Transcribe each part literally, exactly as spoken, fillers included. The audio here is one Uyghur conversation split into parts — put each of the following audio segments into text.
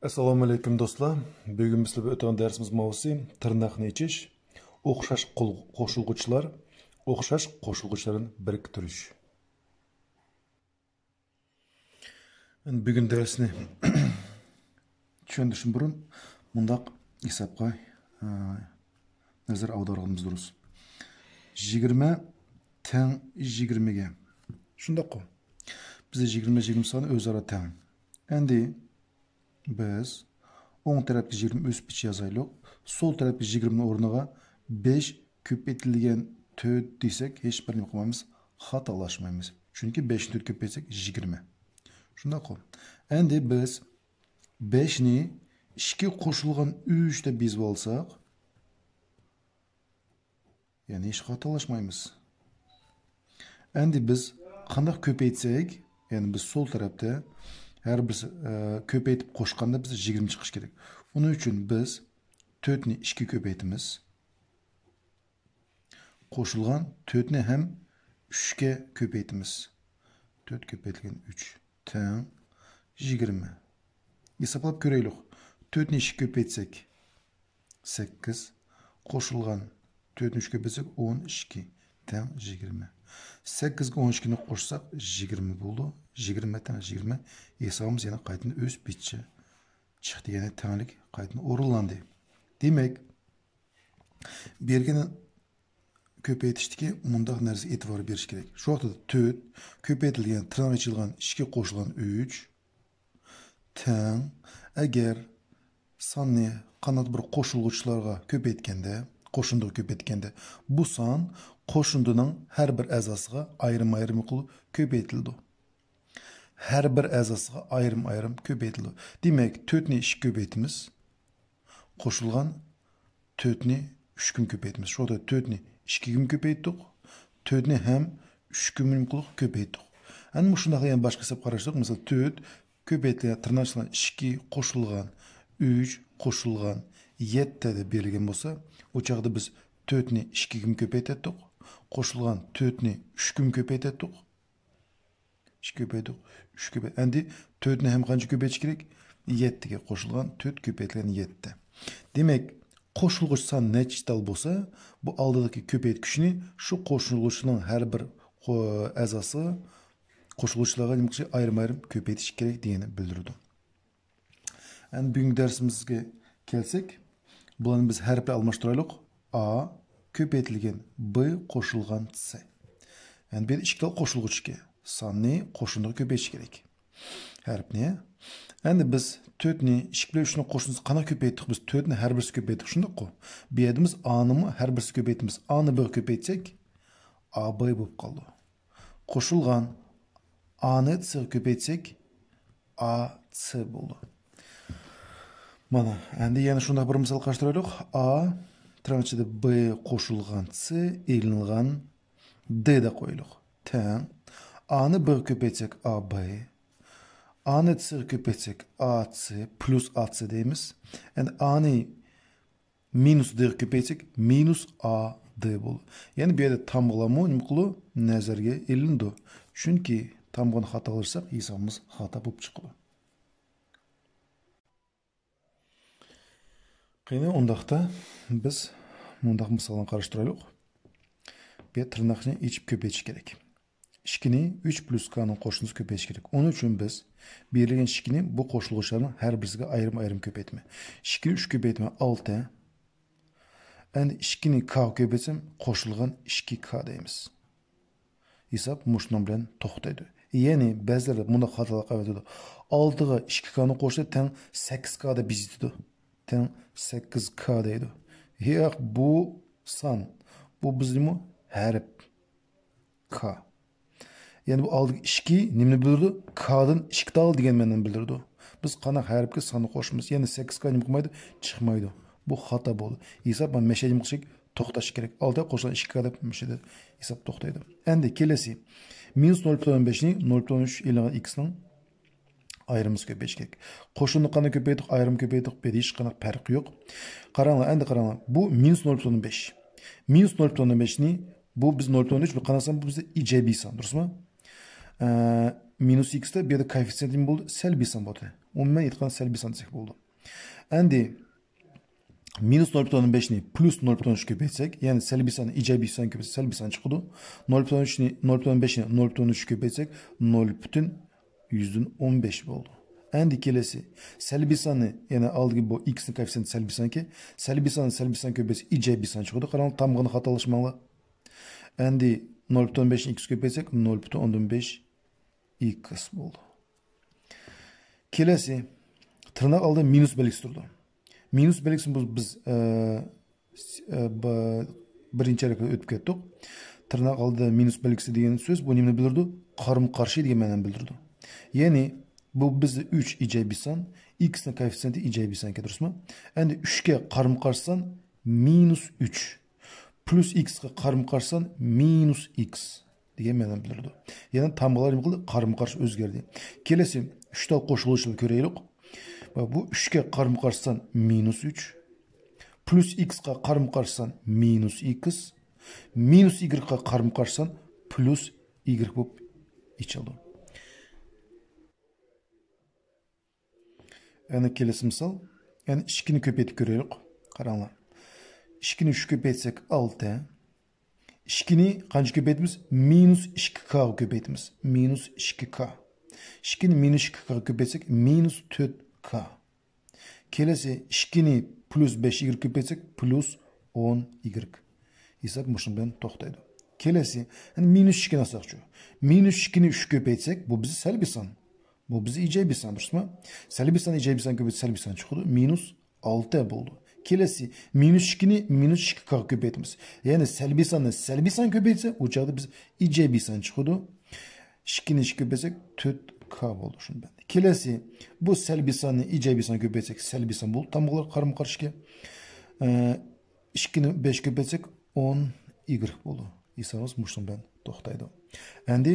ئەسسالامۇئەلەيكۇم دوستلار. بۈگۈن بىز سىلەر بىلەن ئۆتىدىغان دەرسىمىز ماۋۇسى، تىرناقنى ئېچىش، ئوخشاش قول-، قوشۇلغۇچلار، ئوخشاش قوشۇلغۇچلارنى بىرىكتۈرۈش. ئەمدى بۈگۈن دەرسنى چۈشەندۈرۈشتىن بۇرۇن مۇنداق ھېسابقا، ئە، نەزەر ئاۋدارغىنىمىز دۇرۇس. يىگىرمە تەڭ يىگىرمىگە. شۇنداققۇ؟ بىزدە يىگىرمە، يىگىرمە سانى ئۆزئارا تەڭ. ئەمدى بىز ئوڭ تەرەپكە يىگىرمە ئۆز پىچى يازايلۇق. سول تەرەپكە يىگىرمىنىڭ ئورنىغا بەش كۆپەيتىلگەن تۆت دېسەك، ھېچبىر نېمە قىلمايمىز، خاتالاشمايمىز. چۈنكى بەشنى تۆت كۆپەيتسەك، يىگىرمە. شۇنداققۇ؟ ئەمدى بىز بەشنى ئىككى قوشۇلغان ئۈچ دەپ يېزىپ ئالساق، يەنى ھېچ خاتالاشمايمىز. ئەمدى بىز قانداق كۆپەيتسەك، يەنى بىز سول تەرەپتە ھەر بىر، ئە، كۆپەيتىپ قوشقاندا بىز يىگىرمە چىقىشى كېرەك. ئۇنىڭ ئۈچۈن بىز تۆتنى ئىككىگە كۆپەيتىمىز. قوشۇلغان تۆتنى ھەم ئۈچكە كۆپەيتىمىز. تۆت كۆپەيتىلگەن ئۈچ تەڭ يىگىرمە. ھېسابلاپ كۆرەيلۇق. تۆتنى ئىككىگە كۆپەيتسەك، سەككىز. قوشۇلغان تۆتنى ئۈچكە كۆپەيتسەك، ئون ئىككى تەڭ يىگىرمە. سەككىزگە ئون ئىككىنى قوشساق، يىگىرمە بولىدۇ. يىگىرمە تەڭ يىگىرمە. ھېسابىمىز يەنە قايتىدىن ئۆز پېتىچە چىقتى، يەنى تەڭلىك قايتىدىن ئورۇنلاندى. دېمەك، بەرگەن كۆپەيتىشتىكى مۇنداق نەرسىگە ئېتىبار بېرىش كېرەك. شۇ ۋاقىتتا تۆت كۆپەيتىلگەن، تىرناق ئېچىلغان ئىككى قوشۇلغان ئۈچ تەڭ، ئەگەر ساننى قانداق بىر قوشۇلغۇچلارغا كۆپەيتكەندە، قوشۇندىغا كۆپەيتكەندە، بۇ سان قوشۇندىنىڭ ھەر بىر ئەزاسىغا ئايرىم-ئايرىم قىلىپ كۆپەيتىلىدۇ. ھەر بىر ئەزاسىغا ئايرىم-ئايرىم كۆپەيتىلىدۇ. دېمەك، تۆتنى ئىككىگە كۆپەيتىمىز. قوشۇلغان تۆتنى ئۈچكىمۇ كۆپەيتىمىز. شۇ ۋاقىتتا تۆتنى ئىككىگىمۇ كۆپەيتتۇق. تۆتنى ھەم ئۈچكىمۇ نېمە قىلدۇق؟ كۆپەيتتۇق. ئەنە مۇشۇنداق يەنە باشقا ھېساب قاراشتۇق. مىسال، تۆت كۆپەيتىلگەن، تىرناق ئىچىدە ئىككى قوشۇلغان ئۈچ قوشۇلغان يەتتە دەپ بېرىلگەن بولسا، ئۇ چاغدا بىز تۆتنى ئىككىگىمۇ كۆپەيتەتتۇق. قوشۇلغان تۆتنى ئۈچكىمۇ كۆپەيتەتتۇق. ئىككى كۆپەيتتۇق، ئۈچ كۆپەيتتۇق. ئەمدى تۆتنى ھەم قانچە كۆپەيتىش كېرەك؟ يەتتىگە قوشۇلغان تۆت كۆپەيتىلگەن يەتتە. دېمەك، قوشۇلغۇچ سان نەچچە تال بولسا، بۇ ئالدىدىكى كۆپەيتكۈچنى شۇ قوشۇلغۇچنىڭ ھەر بىر قو-، ئەزاسىغا قوشۇلغۇچلارغا نېمە قىلىش، ئايرىم-ئايرىم كۆپەيتىش كېرەك دېگەننى بىلدۈرىدۇ. ئەمدى بۈگۈنكى دەرسىمىزگە كەلسەك، بۇلارنى بىز ھەرپلەر ئالماشتۇرايلۇق. ئا كۆپەيتىلگەن ب قوشۇلغان س. يەنى بۇ يەردە ئىككى تال قوشۇلغۇچ ئىكەن. ساننى قوشۇندىغا كۆپەيتىش كېرەك. ھەرپنى. ئەمدى بىز تۆتنى ئىككى بىلەن ئۈچنى قوشۇنسا قانداق كۆپەيتتۇق؟ بىز تۆتنى ھەر بىرسىگە كۆپەيتتۇق، شۇنداققۇ؟ بۇ يەردە بىز ئانىمۇ ھەر بىرسىگە كۆپەيتىمىز. ئانى بغا كۆپەيتسەك، ئا ب بولۇپ قالىدۇ. قوشۇلغان ئانى سىغا كۆپەيتسەك، ئا س بولىدۇ. مانا، ئەمدى يەنە شۇنداق بىر مىسال قاراشتۇرايلۇق. ئا تىرناق ئىچىدە ب قوشۇلغان س ئېلىنغان د دەپ قويايلۇق. تەڭ. ئانى بغا كۆپەيتسەك، ئا ب. ئانى سىغا كۆپەيتسەك، ئا س پلۇس ئا س دەيمىز. ئەمدى ئانى مىنۇس دغا كۆپەيتسەك، مىنۇس ئا د بولىدۇ. يەنى بۇ يەردە تامغىلارمۇ نېمە قىلىدۇ؟ نەزەرگە ئېلىنىدۇ. چۈنكى تامغىنى خاتا قىلساق، ھېسابىمىز خاتا بولۇپ چىقىدۇ. قېنى، ئۇنداقتا بىز مۇنداق مىسالنى قاراشتۇرايلۇق. بۇ يەردە تىرناقنى ئېچىپ كۆپەيتىش كېرەك. ئىككىنى ئۈچ پلۇس كنىڭ قوشۇندىسىغا كۆپەيتىش كېرەك. ئۇنىڭ ئۈچۈن بىز بېرىلگەن ئىككىنى بۇ قوشۇلغۇچلارنىڭ ھەر بىرسىگە ئايرىم-ئايرىم كۆپەيتىمەن. ئىككىنى ئۈچكە كۆپەيتىمەن، ئالتە. ئەمدى ئىككىنى كغا كۆپەيتسەم، قوشۇلغان ئىككى ك دەيمىز. ھېساب مۇشۇنىڭ بىلەن توختايدۇ. يەنى بەزىلەر مۇنداق خاتالىق قىلىۋېتىدۇ. ئالتىغا ئىككى كنى قوشسا تەڭ سەككىز ك دەپ بېزىتىدۇ. تەڭ سەككىز ك دەيدۇ. ياق، بۇ سان. بۇ بىزنىمۇ ھەرپ. ك. يەنى بۇ ئالدىدىكى ئىككى نېمىنى بىلدۈرىدۇ؟ كدىن ئىككى تال دېگەن مەنىنى بىلدۈرىدۇ. بىز قانداق ھەرپكە ساننى قوشىمىز؟ يەنى سەككىز ك نېمە قىلمايدۇ؟ چىقمايدۇ. بۇ خاتا بولدى. ھېساب مانا مەشەدە نېمە قىلىش كېرەك؟ توختاش كېرەك. ئالتە قوشۇلغان ئىككى ك دەپ مەشەدە ھېساب توختايدۇ. ئەمدى كېلەسى. مىنۇس نۆل پۈتۈن ئوندىن بەشنى نۆل پۈتۈن ئوندىن ئۈچ ئېلىنغان ئىكسنىڭ ئايرىمىسىغا كۆپەيتىش كېرەك. قوشۇننى قانداق كۆپەيتتۇق، ئايرىم كۆپەيتتۇق، بۇ يەردە ھېچقانداق پەرق يوق. قاراڭلار، ئەمدى قاراڭلار. بۇ مىنۇس نۆل پۈتۈن ئوندىن بەش. مىنۇس نۆل پۈتۈن ئوندىن بەشنى، بۇ بىز نۆل پۈتۈن ئوندىن ئۈچ، بۇ قانداق سان؟ بۇ بىزدە ئىجابىي سان، دۇرۇسمۇ؟ ئە، مىنۇس ئىكستا بۇ يەردە كوئېففىتسىيېنت نېمە بولدى؟ سەلبىي سان بولدى. ئومۇمەن ئېيتقان سەلبىي سان دېسەك بولىدۇ. ئەندى مىنۇس نول پۈتۈن ئوندىن بەشنى پلۇس نول پۈتۈن ئوندىن ئۈچكە كۆپەيتسەك، يەنى سەلبىي ساننى ئىجابىي سان كۆپەيتسەك، سەلبىي سان چىقىدۇ. نول پۈتۈن ئۈچنى، نول پۈتۈن ئوندىن بەشنى نول پۈتۈن ئوندىن ئۈچكە كۆپەيتسەك، نول پۈتۈن يۈزدىن ئون بەش بولدى. ئەندى كېلەسى، سەلبىي ساننى، يەنى ئالدىكى بۇ ئىكسنىڭ كوئېففىتسېنتى سەلبىي سانكى، سەلبىي ساننى سەلبىي سان كۆپەيتسەك، ئىجابىي سان چىقىدۇ. قاراڭ، تامغىنى خاتالاشماڭلار. ئەندى نول پۈتۈن ئون بەشنى ئىكسكە كۆپەيتسەك، نول پۈتۈن ئوندىن بەش ئىكس بولدى. كېلەسى، تىرناق ئالدىدا مىنۇس بەلگىسى تۇرىدۇ. مىنۇس بەلگىسىنى بۇ بىز، ئە، ئە، ب-، بىرىنچى ھەرپكە ئۆتۈپ كەتتۇق. تىرناق ئالدىدا مىنۇس بەلگىسى دېگەن سۆز بۇ نېمىنى بىلدۈرىدۇ؟ قارىمۇ قارشى دېگەن مەنىنى بىلدۈرىدۇ. يەنى بۇ بىزدە ئۈچ ئىجابىي سان، ئىكسنىڭ كوئېففىتسېنتى ئىجابىي سان ئىكەن، دۇرۇسمۇ؟ ئەندى ئۈچكە قارىمۇ قارشى سان مىنۇس ئۈچ، پلۇس ئىكسقا قارىمۇ قارشى سان مىنۇس ئىكس دېگەن مەنىنى بىلدۈرىدۇ. يەنى تامغىلار نېمە قىلدى؟ قارىمۇ قارشى ئۆزگەردى. كېلەسى ئۈچ تال قوشۇلۇشىنى كۆرەيلۇق. بۇ ئۈچكە قارىمۇ قارشى سان مىنۇس ئۈچ، پلۇس ئىكسقا قارىمۇ قارشى سان مىنۇس ئىكس، مىنۇس ئىگرېكقا قارىمۇ قارشى سان پلۇس ئىگرېك بولۇپ ئېچىلىدۇ. يەنە كېلىسى مىسال. يەنە ئىككىنى كۆپەيتىپ كۆرەيلىك. قاراڭلار. ئىككىنى ئۈچكە كۆپەيتسەك، ئالتە. ئىككىنى قانچە كۆپەيتىمىز؟ مىنۇس ئىككى كاغا كۆپەيتىمىز. مىنۇس ئىككى كا. ئىككىنى مىنۇس ئىككى كاغا كۆپەيتسەك، مىنۇس تۆت كا. كېلىسى، ئىككىنى پلۇس بەش ئىگرېك كۆپەيتسەك، پلۇس ئون ئىگرېك. ھېساب مۇشۇنىڭ بىلەن توختايدۇ. كېلىسى، يەنە مىنۇس ئىككىنى ئالساقچۇ؟ مىنۇس ئىككىنى ئۈچكە كۆپەيتسەك، بۇ بىزدە سەلبىي سان. بۇ بىزدە ئىجابىي سان، دۇرۇسمۇ؟ سەلبىي سان ئىجابىي سان كۆپەيتسە، سەلبىي سان چىقىدۇ. مىنۇس ئالتە بولدى. كېلىسى، مىنۇس ئىككىنى مىنۇس ئىككى كاغا كۆپەيتىمىز. يەنى سەلبىي ساننى سەلبىي سان كۆپەيتسە، ئۇ چاغدا بىز ئىجابىي سان چىقىدۇ. ئىككىنى ئىككىگە بۆلسەك، تۆت كا بولدى. شۇنى بەردى. كېلەسى، بۇ سەلبىي ساننى ئىجابىي سان كۆپەيتسەك، سەلبىي سان بولدى. تامغىلار قارىمۇ قارشى ئىكەن. ئىككىنى بەشكە بۆلسەك، ئون ئىگرېك بولدى. ھېسابىمىز مۇشۇنىڭ بىلەن توختايدۇ. ئەندى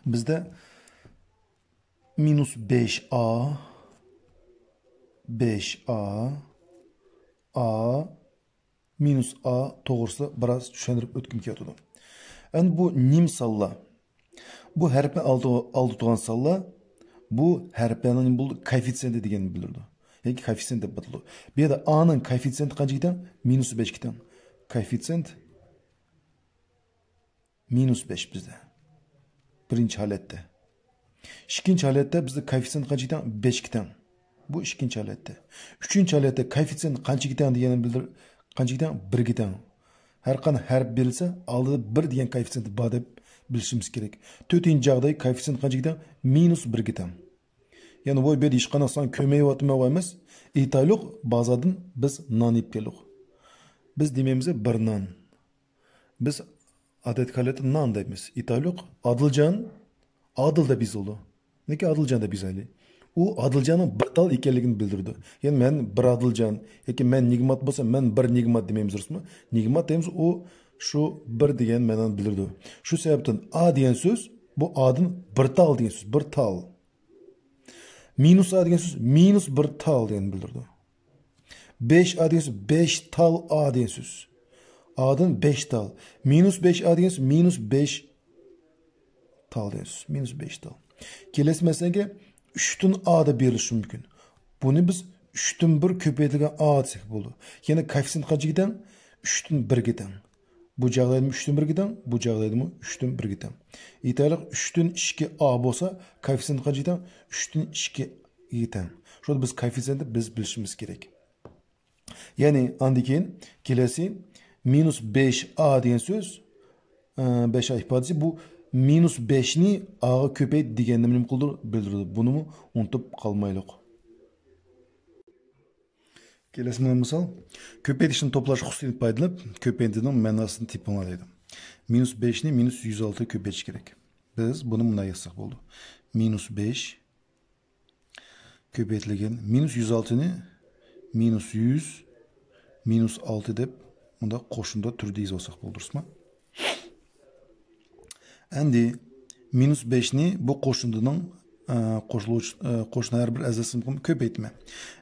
بىزدە مىنۇس بەش ئا، بەش ئا، ئا، مىنۇس ئا توغرىسىدا بىراز چۈشەندۈرۈپ ئۆتكۈم كېلىۋاتىدۇ. ئەمدى بۇ نېمە سانلار؟ بۇ ھەرپنى ئالدى، ئالدى تۇرغان سانلار، بۇ ھەرپلەرنىڭ نېمە بولىدۇ؟ كوئېففىتسېنتى دېگەننى بىلدۈرىدۇ. ياكى كوئېففىتسېنت دەپ ئاتىلىدۇ. بۇ يەردە ئانىڭ كوئېففىتسېنتى قانچىگە تەڭ؟ مىنۇس بەشكە تەڭ. كوئېففىتسېنت مىنۇس بەش بىزدە. بىرىنچى ھالەتتە. ئىككىنچى ھالەتتە بىزدە كوئېففىتسېنت قانچىگە تەڭ؟ بەشكە تەڭ. بۇ ئىككىنچى ھالەتتە. ئۈچىنچى ھالەتتە كوئېففىتسېنت قانچىگە تەڭ دېگەننى بىلدۈر-، قانچىگە تەڭ؟ بىرگە تەڭ. ھەر قانداق ھەرپ بېرىلسە، ئالدىدا بىر دېگەن كوئېففىتسېنت بار دەپ بىلىشىمىز كېرەك. تۆتىنچى جاغداي كوئېففىتسېنت قانچىگە تەڭ؟ مىنۇس بىرگە تەڭ. يەنى ۋوي بۇ يەردە ھېچقانداق سان كۆرمەيۋاتىمەن ۋايمىز. ئېيتايلۇق، بازاردىن بىز نان ئېلىپ كەلدۇق. بىز دېمەيمىز بىر نان. بىز ئادەتتىكى ھالەتتە نان دەيمىز. ئېيتايلۇق، ئادىلجان، ئادىل دەپ يېزىلىدۇ. لېكىن ئادىلجان دەپ يېزايلى. ئۇ ئادىلجاننىڭ بىر تال ئىكەنلىكىنى بىلدۈرىدۇ. يەنى مەن بىر ئادىلجان ياكى مەن نىگمات بولسا، مەن بىر نىگمات دېمەيمىز، دۇرۇسمۇ؟ نىگمات دەيمىز، ئۇ شۇ بىر دېگەن مەنىنى بىلدۈرىدۇ. شۇ سەۋەبتىن ئا دېگەن سۆز، بۇ ئادىن بىر تال دېگەن سۆز، بىر تال. مىنۇس ئا دېگەن سۆز، مىنۇس بىر تال دېگەننى بىلدۈرىدۇ. بەش ئا دېگەن سۆز، بەش تال ئا دېگەن سۆز. ئادىن بەش تال. مىنۇس بەش ئا دېگەن سۆز، مىنۇس بەش تال دېگەن سۆز. مىنۇس بەش تال. كېلەسى مەسىلىگە ئۈچتىن ئا دەپ بېرىلىشى مۇمكىن. بۇنى بىز ئۈچتىن بىر كۆپەيتىلگەن ئا دېسەك بولىدۇ. يەنى كوئېففىتسېنت قانچىگە تەڭ؟ ئۈچتىن بىرگە تەڭ. بۇ جاغدايدىمۇ ئۈچتىن بىرگە تەڭ، بۇ جاغدايدىمۇ ئۈچتىن بىرگە تەڭ. ئېيتايلىق، ئۈچتىن ئىككى ئا بولسا، كوئېففىتسېنت قانچىگە تەڭ؟ ئۈچتىن ئىككىگە تەڭ. شۇنى بىز كوئېففىتسېنتنى بىز بىلىشىمىز كېرەك. يەنى ئاندىن كېيىن كېلەسى مىنۇس بەش ئا دېگەن سۆز، ئە، بەش ئا ئىپادىسى بۇ مىنۇس بەشنى ئاغا كۆپەيت دېگەننى نېمە قىلدۇر؟ بىلدۈرىدۇ. بۇنىمۇ ئۇنتۇپ قالمايلۇق. كېلەسى مۇنى مىسال، كۆپەيتىشنى توپلاش خۇسۇسىيىتىدىن پايدىلىنىپ، كۆپەيتىدىنىڭ مەناسىنى تېپىڭلار دەيدۇ. مىنۇس بەشنى مىنۇس يۈز ئالتە كۆپەيتىش كېرەك. بىز بۇنى مۇنداق يازساق بولىدۇ. مىنۇس بەش كۆپەيتىلگەن مىنۇس يۈز ئالتىنى مىنۇس يۈز، مىنۇس ئالتە دەپ مۇنداق قوشۇندا تۈردە يېزىۋالساق بولىدۇ، دۇرۇسمۇ؟ ئەمدى مىنۇس بەشنى بۇ قوشۇندىنىڭ، ئە، قوشۇلۇش-، ئە، قوشنا ھەر بىر ئەزاسى بىلەن كۆپەيتىمەن.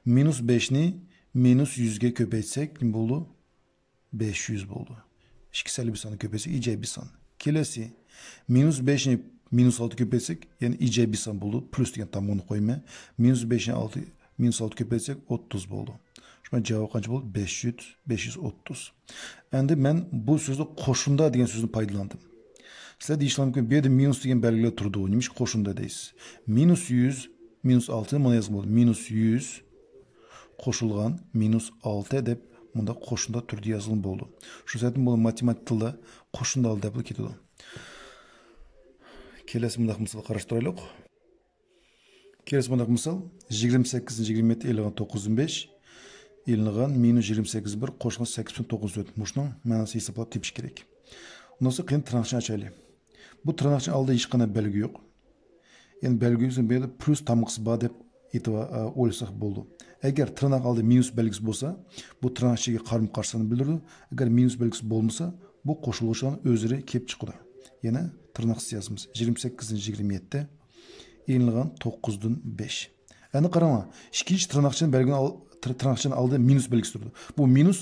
مىنۇس بەشنى مىنۇس يۈزگە كۆپەيتسەك نېمە بولىدۇ؟ بەش يۈز بولىدۇ. ئىككى سەلبىي ساننى كۆپەيتسەك ئىجابىي سان. كېلەسى، مىنۇس بەشنى مىنۇس ئالتە كۆپەيتسەك، يەنى ئىجابىي سان بولىدۇ. پلۇس دېگەن تامغىنى قويىمەن. مىنۇس بەشنى ئالتە، مىنۇس ئالتە كۆپەيتسەك، ئوتتۇز بولىدۇ. شۇڭا جاۋاب قانچە بولدى؟ بەش يۈز، بەش يۈز ئوتتۇز. ئەمدى مەن بۇ سۆزدە قوشۇندا دېگەن سۆزنى پايدىلاندىم. سىلەر دېيىشىڭلار مۇمكىن، بۇ يەردە مىنۇس دېگەن بەلگىلەر تۇرىدۇ، نېمىشقا قوشۇندا دەيسىز؟ مىنۇس يۈز، مىنۇس ئالتىنى مانا يازغىلى بولىدۇ. مىنۇس يۈز قوشۇلغان مىنۇس ئالتە دەپ مۇنداق قوشۇندا تۈردە يازغىلى بولىدۇ. شۇ سەۋەبتىن بۇ ماتېماتىك تىلدا قوشۇندا دەپلا كېتىدۇ. كېلەسى مۇنداق مىسال قاراشتۇرايلۇق. كېلەسى مۇنداق مىسال، يىگىرمە سەككىز يىگىرمە يەتتە ئېلىنغان توققۇزدىن بەش، ئېلىنغان مىنۇس يىگىرمە سەككىز بىر قوشۇلغان سەككىز پۈتۈن توققۇز تۆت. مۇشۇنىڭ مەنىسىنى ھېسابلاپ تېپىش كېرەك. ئۇنداقسا قېنى تىرناقچىنى ئاچايلى. بۇ تىرناقچىنىڭ ئالدىدا ھېچقانداق بەلگە يوق. يەنى بەلگە يوق، بۇ يەردە پلۇس تامغىسى بار دەپ ئېيتىپ، ئا، ئويلىساق بولىدۇ. ئەگەر تىرناق ئالدىدا مىنۇس بەلگىسى بولسا، بۇ تىرناق ئىچىگە قارىمۇ قارشى ساننى بىلدۈرىدۇ. ئەگەر مىنۇس بەلگىسى بولمىسا، بۇ قوشۇلغۇچلارنىڭ ئۆزلىرى كېلىپ چىقىدۇ. يەنە تىرناقسىز يازىمىز. يىگىرمە سەككىزدىن يىگىرمە يەتتە، ئېلىنغان توققۇزدىن بەش. ئەمدى قاراڭلار، ئىككىنچى تىرناقچىنى بەلگىنى ئال-، تىر-، تىرناقچىنىڭ ئالدىدا مىنۇس بەلگىسى تۇرىدۇ. بۇ مىنۇس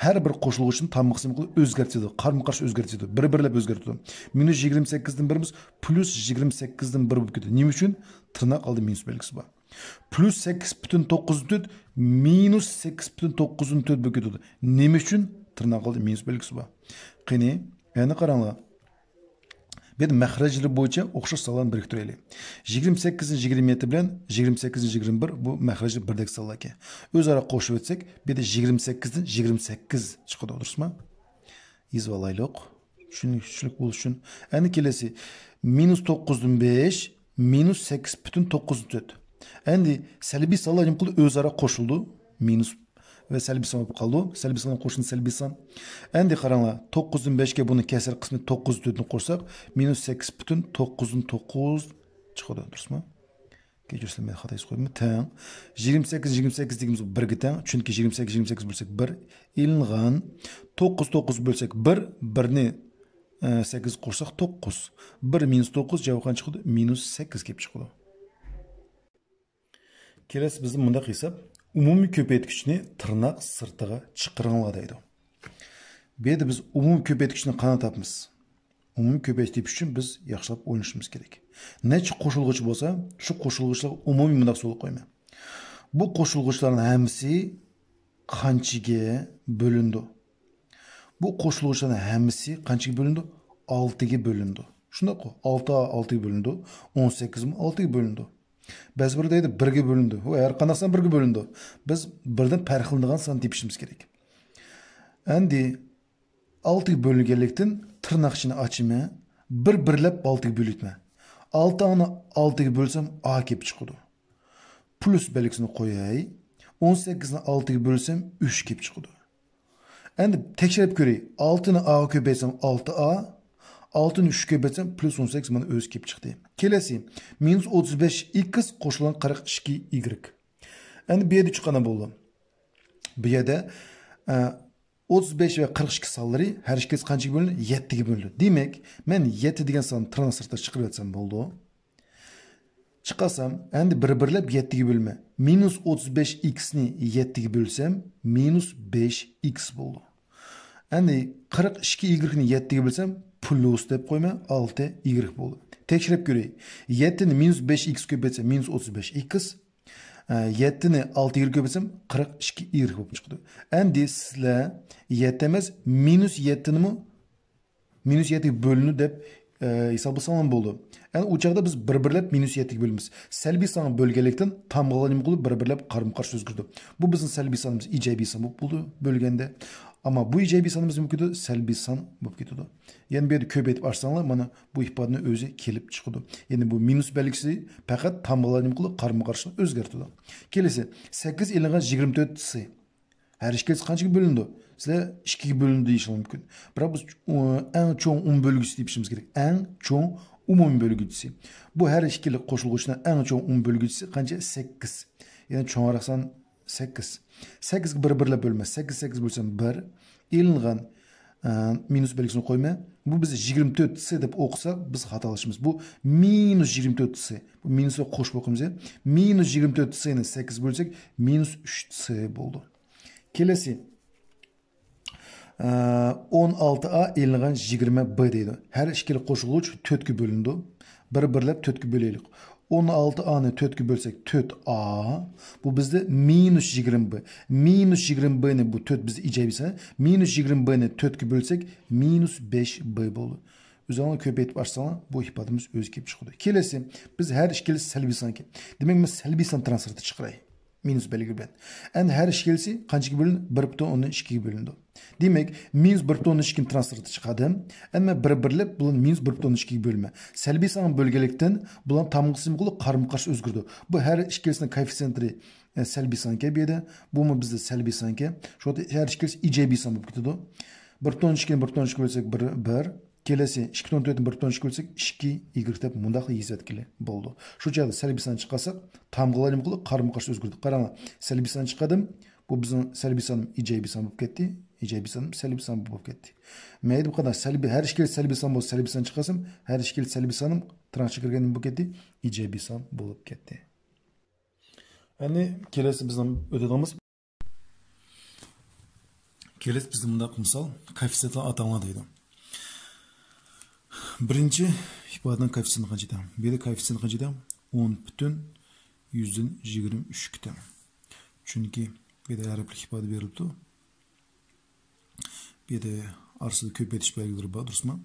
ھەر بىر قوشۇلغۇچىنىڭ تامغىسىنى ئۆزگەرتىدۇ، قارىمۇ قارشى ئۆزگەرتىدۇ، بىر بىرلەپ ئۆزگەرتىدۇ. مىنۇس يىگىرمە سەككىزدىن بىرىمىز پلۇس يىگىرمە سەككىزدىن بىر بولۇپ كېتىدۇ. نېمە ئۈچۈن؟ تىرناق ئالدىدا مىنۇس بەلگىسى بار. پلۇس سەككىز پۈتۈن توققۇزدىن تۆت مىنۇس سەككىز پۈتۈن توققۇزدىن تۆت بولۇپ كېتىدۇ. نېمە ئۈچۈن؟ تىرناق ئالدىدا مىنۇس بەلگىسى بار. قېنى، يەنە قاراڭلار. بۇ يەردە مەخرەجلىرى بويىچە ئوخشاش سانلارنى بىرىكتۈرەيلى. يىگىرمە سەككىزدىن يىگىرمە يەتتە بىلەن يىگىرمە سەككىزدىن يىگىرمە بىر، بۇ مەخرەجلىرى بىردەك سانلاركەن. ئۆزئارا قوشۇۋەتسەك، بۇ يەردە يىگىرمە سەككىزدىن يىگىرمە سەككىز چىقىدۇ، دۇرۇسمۇ؟ يېزىۋالايلۇق. چۈشىنىشلىك بولۇشى ئۈچۈن. ئەمدى كېلەسى. مىنۇس توققۇزدىن بەش، مىنۇس سەككىز پۈتۈن توققۇزدىن تۆت. ئەمدى سەلبىي سانلار نېمە قىلىدۇ؟ ئۆزئارا قوشۇلىدۇ. مىنۇس ۋە سەلبىي سان بولۇپ قالىدۇ. سەلبىي سانلار قوشۇلسا سەلبىي سان. ئەمدى قاراڭلار، توققۇزدىن بەشكە بۇنى كەسىر قىسمى توققۇزدىن تۆتنى قوشساق، مىنۇس سەككىز پۈتۈن توققۇزدىن توققۇز چىقىدۇ، دۇرۇسمۇ؟ كەچۈرسىلەر، مەن خاتا يېزىپ قويدۇم. تەڭ. يىگىرمە سەككىز، يىگىرمە سەككىز دېگىنىمىز بىرگە تەڭ. چۈنكى يىگىرمە سەككىز، يىگىرمە سەككىز بۆلسەك بىر ئېلىنغان. توققۇز، توققۇز بۆلسەك بىر، بىرنى، ئە، سەككىز قوشساق توققۇز. بىر مىنۇس توققۇز، جاۋاب قانچە چىقىدۇ؟ مىنۇس سەككىز كېلىپ چىقىدۇ. كېلەسى بىزدە مۇنداق ھېساب. ئومۇمىي كۆپەيتكۈچنى تىرناق سىرتىغا چىقىرىڭلار دەيدۇ. بۇ يەردە بىز ئومۇمىي كۆپەيتكۈچنى قانداق تاپىمىز؟ ئومۇمىي كۆپەيتىش تېپىش ئۈچۈن بىز ياخشىلاپ ئويلىشىمىز كېرەك. نەچچە قوشۇلغۇچى بولسا، شۇ قوشۇلغۇچىلارغا ئومۇمىي مۇنداق سوئال قويىمەن. بۇ قوشۇلغۇچىلارنىڭ ھەممىسى قانچىگە بۆلۈنىدۇ؟ بۇ قوشۇلغۇچىلارنىڭ ھەممىسى قانچىگە بۆلۈنىدۇ؟ ئالتىگە بۆلۈنىدۇ. شۇنداققۇ؟ ئالتە ئالتىگە بۆلۈنىدۇ، ئون سەككىزمۇ ئالتىگە بۆلۈنىدۇ. بەزى بىرى دەيدۇ، بىرگە بۆلۈنىدۇ. ھو، ھەر قانداق سان بىرگە بۆلۈنىدۇ. بىز بىردىن پەرقلىنىدىغان سان تېپىشىمىز كېرەك. ئەمدى ئالتىگە بۆلۈنگەنلىكتىن تىرناقچىنى ئاچىمەن، بىر بىرلەپ ئالتىگە بۆلۈۋېتىمەن. ئالتە ئانى ئالتىگە بۆلسەم، ئا كېلىپ چىقىدۇ. پلۇس بەلگىسىنى قوياي. ئون سەككىزنى ئالتىگە بۆلسەم، ئۈچ كېلىپ چىقىدۇ. ئەمدى تەكشۈرۈپ كۆرەي. ئالتىنى ئاغا كۆپەيتسەم، ئالتە ئا. ئالتىنى ئۈچكە كۆپەيتسەم، پلۇس ئون سەككىز مانا ئۆزى كېلىپ چىقتى. كېلەسى، مىنۇس ئوتتۇز بەش ئىكس قوشۇلغان قىرىق ئىككى ئىگرېك. ئەمدى بۇ يەردە چىققاندا بولدى. بۇ يەردە، ئە، ئوتتۇز بەش ۋە قىرىق ئىككى سانلىرى ھەر ئىككىسى قانچىگە بۆلۈنىدۇ؟ يەتتىگە بۆلۈنىدۇ. دېمەك، مەن يەتتە دېگەن ساننى تىرناق سىرتىغا چىقىرىۋەتسەم بولدى. چىقارسام، ئەمدى بىر بىرلەپ يەتتىگە بۆلىمەن. مىنۇس ئوتتۇز بەش ئىكسنى يەتتىگە بۆلسەم، مىنۇس بەش ئىكس بولدى. ئەمدى قىرىق ئىككى ئىگرېكنى يەتتىگە بۆلسەم، پلۇس دەپ قويىمەن، ئالتە ئىگرېك بولدى. تەكشۈرۈپ كۆرەي. يەتتىنى مىنۇس بەش ئىكس كۆپەيتسەم، مىنۇس ئوتتۇز بەش ئىكس. ئە، يەتتىنى ئالتە ئىگرېك كۆپەيتسەم، قىرىق ئىككى ئىگرېك بولۇپ چىقىدۇ. ئەمدى سىلەر يەتتە ئەمەس، مىنۇس يەتتىنىمۇ مىنۇس يەتتىگە بۆلۈنىدۇ دەپ، ئە، ھېسابلىساڭلار بولىدۇ. ئەنە ئۇ چاغدا بىز بىر بىرلەپ مىنۇس يەتتىگە بۆلىمىز. سەلبىي سانغا بۆلگەنلىكتىن تامغىلار نېمە قىلىدۇ؟ بىر بىرلەپ قارىمۇ قارشى ئۆزگىرىدۇ. بۇ بىزنىڭ سەلبىي سانىمىز ئىجابىي سان بولۇپ بولىدۇ بۆلگەندە. ئەمما بۇ ئىجابىي سانىمىز نېمە كېتىدۇ؟ سەلبىي سان بولۇپ كېتىدۇ. يەنە بۇ يەردە كۆپەيتىپ ئاچساڭلار، مانا بۇ ئىپادىنىڭ ئۆزى كېلىپ چىقىدۇ. يەنى بۇ مىنۇس بەلگىسى پەقەت تامغىلار نېمە قىلىدۇ؟ قارىمۇ قارشىنى ئۆزگەرتىدۇ. كېلىسى، سەككىز ئېلىنغان يىگىرمە تۆت سى. ھەر ئىككىلىسى قانچىگە بۆلۈنىدۇ؟ سىلەر ئىككىگە بۆلۈنىدۇ دېيىشىڭلار مۇمكىن. بىراق بىز، ئۇ، ئەڭ چوڭ ئومۇمىي بۆلگۈچىسى دېيىشىمىز كېرەك. ئەڭ چوڭ ئومۇمىي بۆلگۈچىسى. بۇ ھەر ئىككىلىك قوشۇلغۇچىنىڭ ئەڭ چوڭ ئومۇمىي بۆلگۈچىسى قانچە؟ سەككىز. يەنى چوڭراق سان سەككىز. سەككىزگە بىر بىرلەپ بۆلىمەن. سەككىز، سەككىز بۆلسەم بىر. ئېلىنغان، ئە، مىنۇس بەلگىسىنى قويىمەن. بۇ بىز يىگىرمە تۆت سى دەپ ئوقۇساق، بىز خاتالىشىمىز. بۇ مىنۇس يىگىرمە تۆت سى. بۇ مىنۇس بىلەن قوشۇپ ئوقۇيمىز. مىنۇس يىگىرمە تۆت سىنى سەككىز بۆلسەك، مىنۇس ئۈچ سى بولىدۇ. كېلەسى. ئە، ئون ئالتە ئا ئېلىنغان يىگىرمە بى دەيدۇ. ھەر ئىككىلا قوشۇلغۇچ تۆتكە بۆلۈنىدۇ. بىر بىرلەپ تۆتكە بۆلەيلى. ئون ئالتە ئانى تۆتكە بۆلسەك، تۆت ئا. بۇ بىزدە مىنۇس يىگىرمە بى. مىنۇس يىگىرمە بىنى، بۇ تۆت بىزدە ئىجابىي سان. مىنۇس يىگىرمە بىنى تۆتكە بۆلسەك، مىنۇس بەش بى بولىدۇ. ئۆزۈڭلار كۆپەيتىپ ئاچساڭلار، بۇ ئىپادىمىز ئۆزى كېلىپ چىقىدۇ. كېلەسى، بىز ھەر ئىككىلىسى سەلبىي سانكەن. دېمەك، مەن سەلبىي سان تىرناق سىرتىغا چىقىراي. مىنۇس بەلگە بىلەن. ئەمدى ھەر ئىككىلىسى قانچىگە بۆلۈنىدۇ؟ بىر پۈتۈن ئوندىن ئىككىگە بۆلۈنىدۇ. دېمەك، مىنۇس بىر پۈتۈن ئوندىن ئىككىنى تىرناق سىرتىغا چىقاردىم. ئەمما بىر بىرلەپ بۇلارنى مىنۇس بىر پۈتۈن ئوندىن ئىككىگە بۆلىمەن. سەلبىي سانغا بۆلگەنلىكتىن، بۇلارنىڭ تامغىسى نېمە قىلىدۇ؟ قارىمۇ قارشى ئۆزگىرىدۇ. بۇ ھەر ئىككىلىسىنىڭ كوئېففىتسېنتلىرى، ئە، سەلبىي سانكەن بۇ يەردە. بۇمۇ بىزدە سەلبىي سانكەن. شۇڭا ھەر ئىككىلىسى ئىجابىي سان بولۇپ كېتىدۇ. بىر پۈتۈن ئوندىن ئىككىنى بىر پۈتۈن ئوندىن ئىككىگە بۆلسەك، بىر، بىر. كېلەسى ئىككى پۈتۈن تۆتنى بىر پۈتۈن ئىككىگە بۆلسەك، ئىككى ئىگرېك دەپ مۇنداقلا يېزىۋەتكىلى بولىدۇ. شۇ چاغدا سەلبىي سان چىقارساق، تامغىلار نېمە قىلىدۇ؟ قارىمۇ قارشى ئۆزگىرىدۇ. قاراڭلار، سەلبىي سان چىقاردىم. بۇ بىزنىڭ سەلبىي سانىمىز ئىجابىي سان بولۇپ كەتتى. ئىجابىي سانىمىز سەلبىي سان بولۇپ كەتتى. مەيلى، بۇ قانداق؟ سەلبىي، ھەر ئىككىلى سەلبىي سان بولسا، سەلبىي سان چىقارسام، ھەر ئىككىلى سەلبىي سانىم تىرناقچە كىرگەن نېمە بولۇپ كەتتى؟ ئىجابىي سان بولۇپ كەتتى. ئەمدى كېلەسى بىزنىڭ ئۆتىدىغىنىمىز، كېلەسى بىزدە مۇنداق مىسال، كوئېففىتسېنتلار ئاتاڭلار دەيدۇ. بىرىنچى ئىپادىنىڭ كوئېففىتسېنتى قانچە تەڭ؟ بۇ يەردە كوئېففىتسېنت قانچە تەڭ؟ ئون پۈتۈن يۈزدىن يىگىرمە ئۈچكە تەڭ. چۈنكى بۇ يەردە ھەرپلىك ئىپادە بېرىلىپتۇ. بۇ يەردە ئارىسىدا كۆپەيتىش بەلگىلىرى بار، دۇرۇسمۇ؟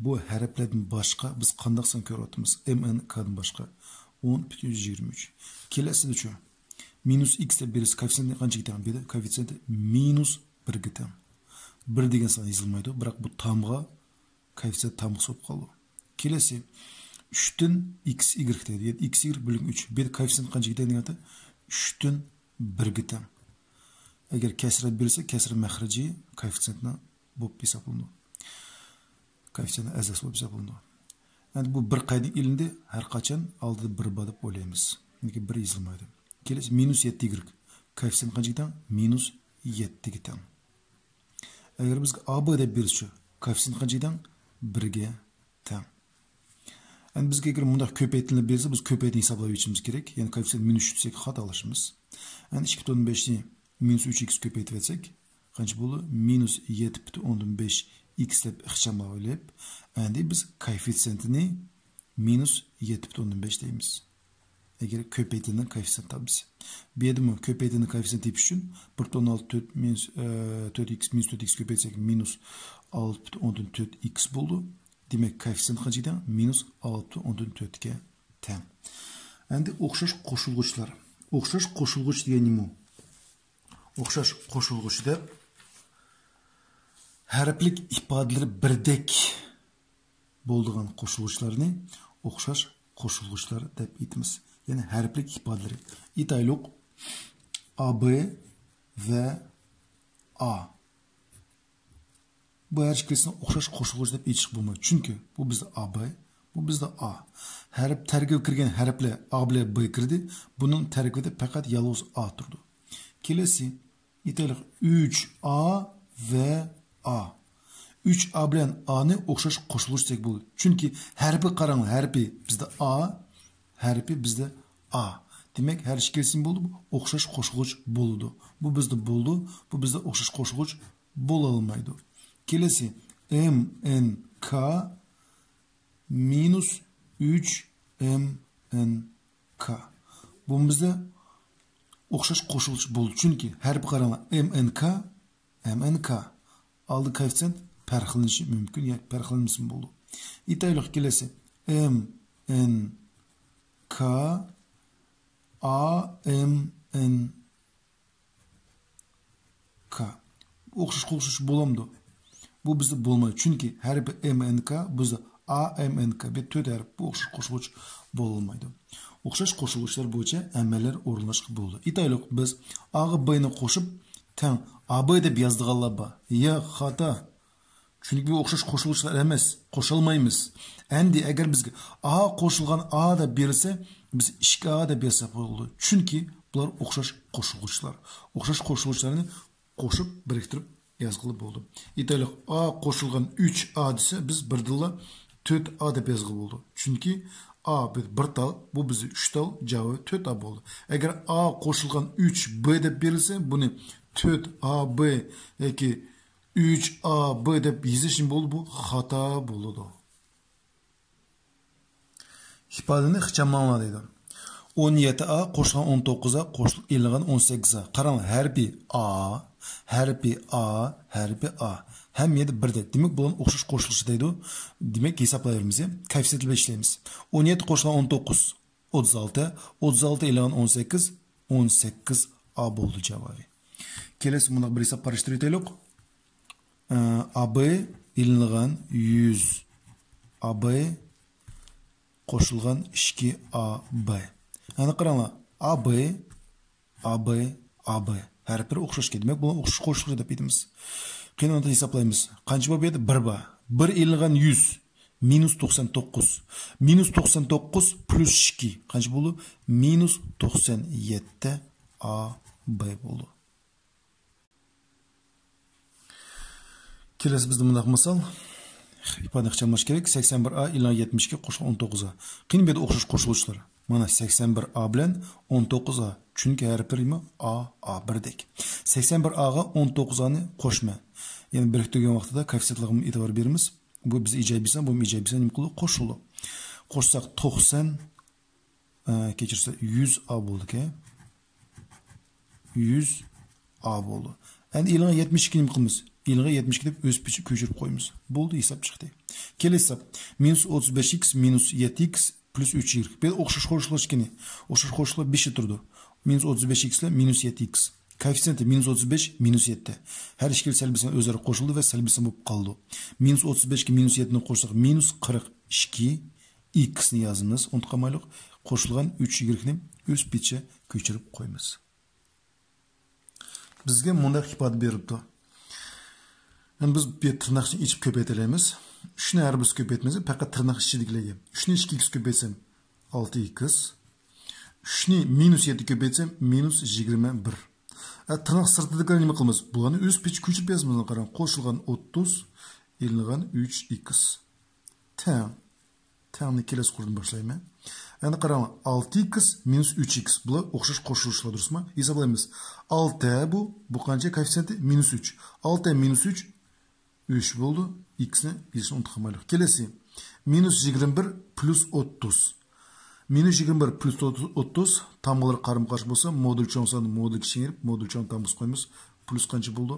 بۇ ھەرپلەردىن باشقا بىز قانداق سان كۆرۈۋاتىمىز؟ ئېم ئېن كادىن باشقا. ئون پۈتۈن يۈز يىگىرمە ئۈچ. كېلەسىدىچۇ؟ مىنۇس ئىكس دەپ بېرىلسە، كوئېففىتسېنت قانچىگە تەڭ؟ بۇ يەردە كوئېففىتسېنت مىنۇس بىرگە تەڭ. بىر دېگەن سان يېزىلمايدۇ، بىراق بۇ تامغا، كوئېففىتسېنت تامغىسى بولۇپ قالىدۇ. كېلەسى، ئۈچتىن ئىكس ئىگرېك دەيدۇ. يەنى ئىكس ئىگرېك بۆلگەن ئۈچ. بۇ يەردە كوئېففىتسېنت قانچىگە تەڭ دېگەندە، ئۈچتىن بىرگە تەڭ. ئەگەر كەسرە بېرىلسە، كەسرە مەخرىجى كوئېففىتسېنتنىڭ بولۇپ ھېسابلىنىدۇ. كوئېففىتسېنتنىڭ ئەزاسى بولۇپ ھېسابلىنىدۇ. ئەمدى بۇ بىر قەيدىگە ئېلىندى، ھەر قاچان ئالدىدا بىر بار دەپ ئويلايمىز. لېكىن بىر يېزىلمايدۇ. كېلەسى مىنۇس يەتتە ئىگرېك. كوئېففىتسېنت قانچىگە تەڭ؟ مىنۇس يەتتىگە تەڭ. ئەگەر بىزگە ئا بى دەپ بېرىلسىچۇ، كوئېففىتسېنت قانچىگە تەڭ؟ بىرگە تەڭ. ئەمدى بىزگە ئەگەر مۇنداق كۆپەيتىنلەپ بېرىلسە، بىز كۆپەيتىنى ھېسابلاپ يېتىشىمىز كېرەك. يەنى كوئېففىتسېنت مىنۇس ئۈچ دېسەك خاتالىشىمىز. ئەمدى ئىككى پۈتۈن ئوندىن بەشنى مىنۇس ئۈچ ئىكس كۆپەيتىۋەتسەك، قانچە بولىدۇ؟ مىنۇس يەتتە پۈتۈن ئوندىن بەش ئىكس دەپ ئىخچاملاۋېلىپ، ئەمدى بىز كوئېففىتسېنتىنى مىنۇس يەتتە پۈتۈن ئوندىن بەش دەيمىز. ئەگەر كۆپەيتىنىڭ كوئېففىتسېنت تاپىسى. بۇ يەردىمۇ كۆپەيتىنىڭ كوئېففىتسېنت تېپىش ئۈچۈن بىر پۈتۈن ئون ئالتە تۆت مىنۇس، ئە، تۆت ئىكس مىنۇس تۆت ئىكس كۆپەيتسەك، مىنۇس ئالتە پۈتۈن ئوندىن تۆت ئىكس بولىدۇ. دېمەك، كوئېففىتسېنت قانچىگە تەڭ؟ مىنۇس ئالتە پۈتۈن ئوندىن تۆتكە تەڭ. ئەمدى ئوخشاش قوشۇلغۇچلار. ئوخشاش قوشۇلغۇچ دېگەن نېمە؟ ئوخشاش قوشۇلغۇچ دەپ ھەرپلىك ئىپادىلىرى بىردەك بولىدىغان قوشۇلغۇچلارنى ئوخشاش قوشۇلغۇچلار دەپ ئېيتىمىز. يەنى ھەرپلىك ئىپادىلىرى. ئېيتايلۇق، ئا بى ۋە ئا. بۇ ھەر ئىككىلىسىنى ئوخشاش قوشۇلغۇچ دەپ ئېيتىشقا بولمايدۇ. چۈنكى بۇ بىزدە ئا بى، بۇ بىزدە ئا. ھەرپ تەركىبىگە كىرگەن ھەرپلەر ئا بىلەن بى كىردى. بۇنىڭ تەركىبىدە پەقەت يالغۇز ئا تۇرىدۇ. كېلەسى، ئېيتايلىق، ئۈچ ئا ۋە ئا. ئۈچ ئا بىلەن ئانى ئوخشاش قوشۇلغۇچ دېسەك بولىدۇ. چۈنكى ھەرپى قاراڭلار، ھەرپى بىزدە ئا، ھەرپى بىزدە ئا. دېمەك، ھەر ئىككىلىسى بولىدۇ، بۇ ئوخشاش قوشۇلغۇچ بولىدۇ. بۇ بىزدە بولىدۇ، بۇ بىزدە ئوخشاش قوشۇلغۇچ بولالمايدۇ. كېلەسى، ئېم ئېن كا مىنۇس ئۈچ ئېم ئېن كا. بۇ بىزدە ئوخشاش قوشۇلغۇچ بولىدۇ. چۈنكى ھەرپى قاراڭلار، ئېم ئېن كا، ئېم ئېن كا. ئالدى كوئېففىتسېنت پەرقلىنىشى مۇمكىن ياكى پەرقلەنمىسىمۇ بولىدۇ. ئېيتايلۇق، كېلەسى، ئېم ئېن كا، ئا ئېم ئېن كا. ئوخشاش قوشۇلۇش بولامدۇ؟ بۇ بىزدە بولمايدۇ. چۈنكى ھەرپى ئېم ئېن كا، بىزدە ئا ئېم ئېن كا. بۇ تۆت ھەرپ، بۇ ئوخشاش قوشۇلغۇچ بولالمايدۇ. ئوخشاش قوشۇلغۇچلار بويىچە ئەمەللەر ئورۇنلاشقا بولىدۇ. ئېيتايلۇق، بىز ئاغا بىنى قوشۇپ تەڭ ئا بى دەپ يازىدىغانلار بار. ياق، خاتا. چۈنكى بۇ ئوخشاش قوشۇلغۇچلار ئەمەس، قوشالمايمىز. ئەمدى ئەگەر بىزگە ئا قوشۇلغان ئا دەپ بېرىلسە، بىز ئىككى ئا دەپ يازساق بولىدۇ. چۈنكى بۇلار ئوخشاش قوشۇلغۇچلار. ئوخشاش قوشۇلغۇچلارنى قوشۇپ بىرىكتۈرۈپ يازغىلى بولىدۇ. ئېيتايلۇق، ئا قوشۇلغان ئۈچ ئا دېسە، بىز بىردىنلا تۆت ئا دەپ يازغىلى بولىدۇ. چۈنكى ئا بىز بىر تال، بۇ بىز ئۈچ تال، جاۋابى تۆت ئا بولىدۇ. ئەگەر ئا قوشۇلغان ئۈچ بى دەپ بېرىلسە، بۇنى تۆت ئا بى ياكى ئۈچ ئا بى دەپ يېزىشنى بولىدۇ، بۇ خاتا بولىدۇ. ئىپادىنى ئىخچاملاڭلار دەيدۇ. ئون يەتتە ئا قوشۇلغان ئون توققۇز ئا قوشۇلۇپ ئېلىنغان ئون سەككىز ئا. قاراڭلار، ھەرپى ئا، ھەرپى ئا، ھەرپى ئا. ھەممە يەردە بىردەك. دېمەك، بۇلارنىڭ ئوخشاش قوشۇلۇشى دەيدۇ. دېمەك، ھېسابلايۋېرىمىز. كوئېففىتسىيېنت بىلەن ئىشلەيمىز. ئون يەتتە قوشۇلغان ئون توققۇز، ئوتتۇز ئالتە. ئوتتۇز ئالتە ئېلىنغان ئون سەككىز، ئون سەككىز ئا بولدى جاۋابى. كېلەسى مۇنداق بىر ھېساب قاراشتۇرۇۋېتەيلۇق. ئا بى ئېلىنغان يۈز، ئا بى قوشۇلغان ئىككى ئا بى. ئەنە قاراڭلار، ئا بى، ئا بى، ئا بى. ھەرپلىرى ئوخشاشكەن. دېمەك، بۇنى ئوخشاش قوشۇلۇشى دەپ ئېيتىمىز. قېنى، ئۇنى ھېسابلايمىز. قانچە بار بۇ يەردە؟ بىر بار. بىر ئېلىنغان يۈز، مىنۇس توقسان توققۇز. مىنۇس توقسان توققۇز پلۇس ئىككى. قانچە بولدى؟ مىنۇس توقسان يەتتە ئا بى بولدى. كېلەسى بىزدە مۇنداق مىسال. ئىپادىنى ئىخچاملاش كېرەك. سەكسەن بىر ئا ئېلىنغان يەتمىش ئىككى قوشۇلغان ئون توققۇز ئا. قېنى، بۇ يەردە ئوخشاش قوشۇلۇشلار. مانا سەكسەن بىر ئا بىلەن ئون توققۇز ئا. چۈنكى ھەرپلىرى ئا، ئا بىردەك. سەكسەن بىر ئا غا ئون توققۇز ئا نى قوشما. يەنى بىرىكتۈرگەن ۋاقتىدا كوئېففىتسىيېنتلارغا ئېتىبار بېرىمىز. بۇ بىز ئىجابىي سان، بۇ ئىجابىي سان، نېمە قىلىدۇ؟ قوشۇلىدۇ. قوشساق توقسان، ئە، كەچۈرسە، يۈز ئا بولىدىكەن. يۈز ئا بولدى. ئەمدى ئېلىنغان يەتمىش ئىككىنى نېمە قىلىمىز؟ ئېلىنغان يەتمىش ئىككى دەپ ئۆز پېتىچە كۆچۈرۈپ قويىمىز. بولدى، ھېساب چىقتى. كېلەسى ھېساب. مىنۇس ئوتتۇز بەش ئىكس مىنۇس يەتتە ئىكس پلۇس ئۈچ ئىگرېك. بۇ يەردە ئوخشاش قوشۇلۇش ئىكەن. ئوخشاش قوشۇشلار بېشىدا تۇرىدۇ. مىنۇس ئوتتۇز بەش ئىكس بىلەن مىنۇس يەتتە ئىكس. كوئېففىتسىيېنتى مىنۇس ئوتتۇز بەش، مىنۇس يەتتە. ھەر ئىككىلى سەلبىي سان ئۆزئارا قوشۇلدى ۋە سەلبىي سان بولۇپ قالدى. مىنۇس ئوتتۇز بەشكە مىنۇس يەتتىنى قوشساق، مىنۇس قىرىق ئىككى ئىكسنى يازىمىز. ئۇنتۇپ قالمايلىق. قوشۇلغان ئۈچ ئىگرېكنى ئۆز پېتىچە كۆچۈرۈپ قويىمىز. بىزگە مۇنداق ئىپادە بېرىپتۇ. يەنى بىز بۇ تىرناقچىنى ئېچىپ كۆپەيتەلەيمىز. ئۈچنى ھەر بىرسى كۆپەيتمەيمىز، پەقەت تىرناق ئىچىدىكىلەرگە. ئۈچنى ئىككى ئىكس كۆپەيتسەم، ئالتە ئىكس. ئۈچنى مىنۇس يەتتە كۆپەيتسەم، مىنۇس يىگىرمە بىر. ئە، تىرناق سىرتىدىكىلەرنى نېمە قىلىمىز؟ بۇلارنى ئۆز پېتىچە كۆچۈرۈپ يازىمىز. قاراڭ، قوشۇلغان ئوتتۇز، ئېلىنغان ئۈچ ئىكس. تەڭ. تەڭنى كېلەسى قۇردىن باشلايمەن. ئەمدى قاراڭلار، ئالتە ئىكس مىنۇس ئۈچ ئىكس. بۇلار ئوخشاش قوشۇلۇشلار، دۇرۇسمۇ؟ ھېسابلايمىز. ئالتە بۇ، بۇ قانچە؟ كوئېففىتسىيېنتى مىنۇس ئۈچ. ئالتە مىنۇس ئۈچ، ئۈچ بولدى. ئىكسنى يېزىشنى ئۇنتۇپ قالمايلى. كېلەسى. مىنۇس يىگىرمە بىر پلۇس ئوتتۇز. مىنۇس يىگىرمە بىر پلۇس ئوتتۇز، تامغىلىرى قارىمۇ قارشى بولسا، مودۇل چوڭ ساننى مودۇلغا چىڭىرىپ، مودۇل چوڭ تامغىسى قويىمىز. پلۇس قانچە بولدى؟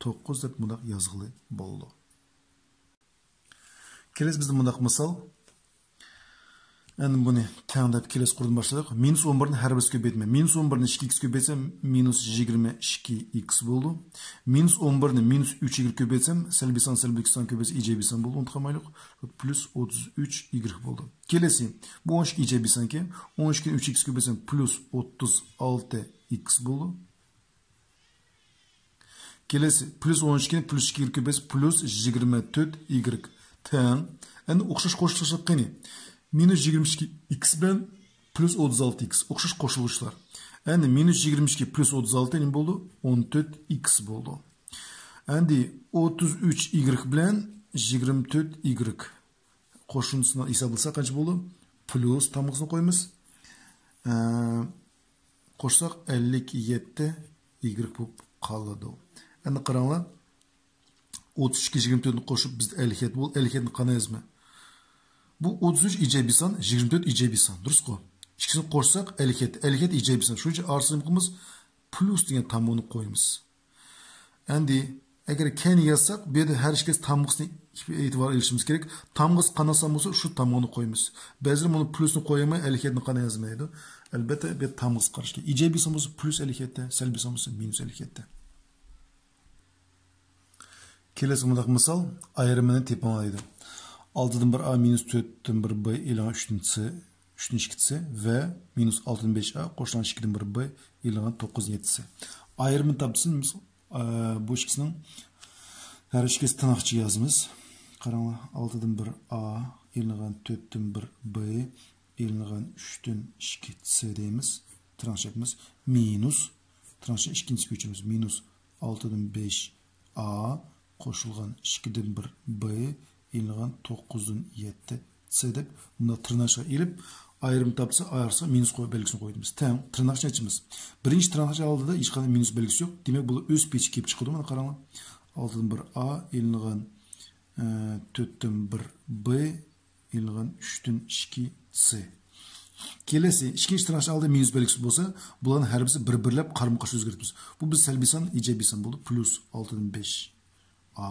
توققۇز دەپ مۇنداق يازغىلى بولىدۇ. كېلەسى بىزدە مۇنداق مىسال. ئەمدى بۇنى تەڭ دەپ كېلەسى قۇردىن باشلىدۇق. مىنۇس ئون بىرنى ھەر بىرسى كۆپەيتمە. مىنۇس ئون بىرنى ئىككى ئىكس كۆپەيتسەم، مىنۇس يىگىرمە ئىككى ئىكس بولدى. مىنۇس ئون بىرنى مىنۇس ئۈچ ئىگرېك كۆپەيتسەم، سەلبىي سان سەلبىي سان كۆپەيتسە، ئىجابىي سان بولدى. ئۇنتۇپ قالمايلى. پلۇس ئوتتۇز ئۈچ ئىگرېك بولدى. كېلەسى. بۇ ئون ئىككى ئىجابىي سانكەن. ئون ئىككىنى ئۈچ ئىكس كۆپەيتسەم، پلۇس ئوتتۇز ئالتە ئىكس بولدى. كېلەسى، پلۇس ئون ئىككىنى پلۇس ئىككىگە كۆپەيتسە، پلۇس يىگىرمە تۆت ئىگرېك تەڭ. ئەمدى ئوخشاش قوشۇلۇشلار قېنى؟ مىنۇس يىگىرمە ئىككى ئىكس بىلەن پلۇس ئوتتۇز ئالتە ئىكس ئوخشاش قوشۇلغۇچلار. ئەمدى مىنۇس يىگىرمە ئىككى پلۇس ئوتتۇز ئالتە نېمە بولدى؟ ئون تۆت ئىكس بولدى. ئەمدى ئوتتۇز ئۈچ ئىگرېك بىلەن يىگىرمە تۆت ئىگرېك قوشۇندىسىنى ھېسابلىساق قانچە بولدى؟ پلۇس تامغىسىنى قويىمىز. ئە، قوشساق ئەللىك يەتتە ئىگرېك بولۇپ قالىدۇ. ئەمدى قاراڭلار، ئوتتۇز ئىككى يىگىرمە تۆتنى قوشۇپ بىزدە ئەللىك يەتتە بولدى. ئەللىك يەتتىنى قانداق يازىمەن؟ بۇ ئوتتۇز ئۈچ ئىجابىي سان، يىگىرمە تۆت ئىجابىي سان، دۇرۇسقۇ؟ ئىككىسىنى قوشساق ئەللىك يەتتە، ئەللىك يەتتە ئىجابىي سان. شۇنىڭ ئۈچۈن ئارىسىنى نېمە قىلىمىز؟ پلۇس دېگەن تامغىنى قويىمىز. ئەمدى ئەگەر كەينىگە يازساق، بۇ يەردە ھەر ئىككىسى تامغىسىنى ئېتىبار ئېلىشىمىز كېرەك. تامغىسى قانداق سان بولسا، شۇ تامغىنى قويىمىز. بەزىلەر بۇنى پلۇسنى قويالماي، ئەللىك يەتتىنى قانداق يازىمەن دەيدۇ. ئەلبەتتە، بۇ يەردە تامغىسى قارىشى كېرەك. ئىجابىي سان بولسا پلۇس ئەللىك يەتتە، سەلبىي سان بولسا مىنۇس ئەللىك يەتتە. كېلەسى مۇنداق مىسال، ئايرىمىنى تېپىڭ دەيدۇ. ئالتىدىن بىر ئا مىنۇس تۆتتىن بىر بى ئېلىنغان ئۈچتىن سى، ئۈچتىن ئىككى سى ۋە مىنۇس ئالتىدىن بەش ئا قوشۇلغان ئىككىدىن بىر بى ئېلىنغان توققۇزدىن يەتتە سى. ئايرىمىنى تاپسىن، مىسال، ئە، بۇ ئىككىسىنىڭ ھەر ئىككىسى تىرناقچە يازىمىز. قاراڭلار، ئالتىدىن بىر ئا ئېلىنغان تۆتتىن بىر بى ئېلىنغان ئۈچتىن ئىككى سى دەيمىز. تىرناقچە ياپمىز. مىنۇس، تىرناقچە ئىككىنچىسى كۆچۈرىمىز. مىنۇس ئالتىدىن بەش ئا قوشۇلغان ئىككىدىن بىر بى ئېلىنغان توققۇزدىن يەتتە سى دەپ مۇنداق تىرناقچە ئېلىپ، ئايرىم تاپسا، ئايرىسا مىنۇس قويۇپ بەلگىسىنى قويىمىز. تەڭ، تىرناقچە ئېچىمىز. بىرىنچى تىرناقچە ئالدىدا ھېچقانداق مىنۇس بەلگىسى يوق. دېمەك، بۇلار ئۆز پېتىچە كېلىپ چىقىدۇ. مانا قاراڭلار. ئالتىدىن بىر ئا ئېلىنغان، ئە، تۆتتىن بىر بى ئېلىنغان ئۈچتىن ئىككى سى. كېلەسى، ئىككىنچى تىرناقچە ئالدى مىنۇس بەلگىسى بولسا، بۇلارنى ھەر بىرسى بىر-بىرلەپ قارىمۇ قارشى ئۆزگەرتىمىز. بۇ بىز سەلبىي سان، ئىجابىي سان بولدى. پلۇس ئالتىدىن بەش ئا.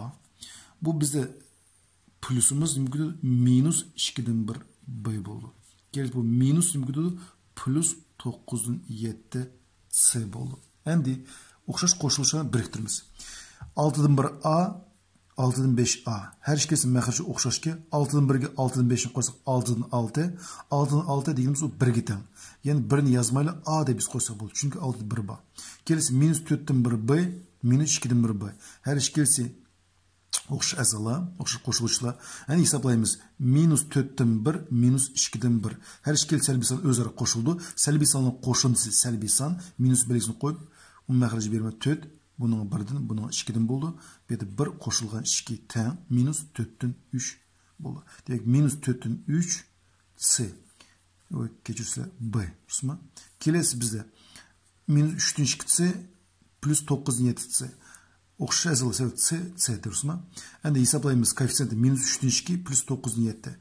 بۇ بىزدە پلۇسىمىز نېمە كېتىدۇ؟ مىنۇس ئىككىدىن بىر بى بولىدۇ. كېلىپ بۇ مىنۇس نېمە كېتىدۇ؟ پلۇس توققۇزدىن يەتتە سى بولىدۇ. ئەمدى ئوخشاش قوشۇلۇشلارنى بىرىكتۈرىمىز. ئالتىدىن بىر ئا، ئالتىدىن بەش ئا. ھەر ئىككىسى مەخرىجى ئوخشاشكەن. ئالتىدىن بىرگە ئالتىدىن بەشنى قوشساق، ئالتىدىن ئالتە. ئالتىدىن ئالتە دېگىنىمىز ئۇ بىرگە تەڭ. يەنى بىرنى يازمايلى، ئا دەپ بىز قويساق بولىدۇ. چۈنكى ئالتىدىن بىر بار. كېلىسى مىنۇس تۆتتىن بىر بى، مىنۇس ئىككىدىن بىر بى. ھەر ئىككىسى ئوخشاش ئەزالار، ئوخشاش قوشۇلغۇچىلار. يەنى ھېسابلايمىز. مىنۇس تۆتتىن بىر، مىنۇس ئىككىدىن بىر. ھەر ئىككىلا سەلبىي سان ئۆزئارا قوشۇلىدۇ. سەلبىي ساننىڭ قوشۇندىسى سەلبىي سان، مىنۇس بەلگىسىنى قويۇپ، ئۇ مەخرەجنى بېرىمەن تۆت، بۇنىڭ بىردىن، بۇنىڭ ئىككىدىن بولىدۇ. بۇ يەردە بىر قوشۇلغان ئىككى تەڭ مىنۇس تۆتتىن ئۈچ بولىدۇ. دېمەك، مىنۇس تۆتتىن ئۈچ سى. كەچۈرسىلەر، بى، دۇرۇسمۇ؟ كېلەسى بىزدە مىنۇس ئۈچتىن ئىككى سى پلۇس توققۇزدىن يەتتە سى. ئوخشاش ئەزالار سەۋەب سى، سى، دۇرۇسمۇ؟ ئەمدى ھېسابلايمىز. كوئېففىتسېنتى مىنۇس ئۈچتىن ئىككى پلۇس توققۇزدىن يەتتە.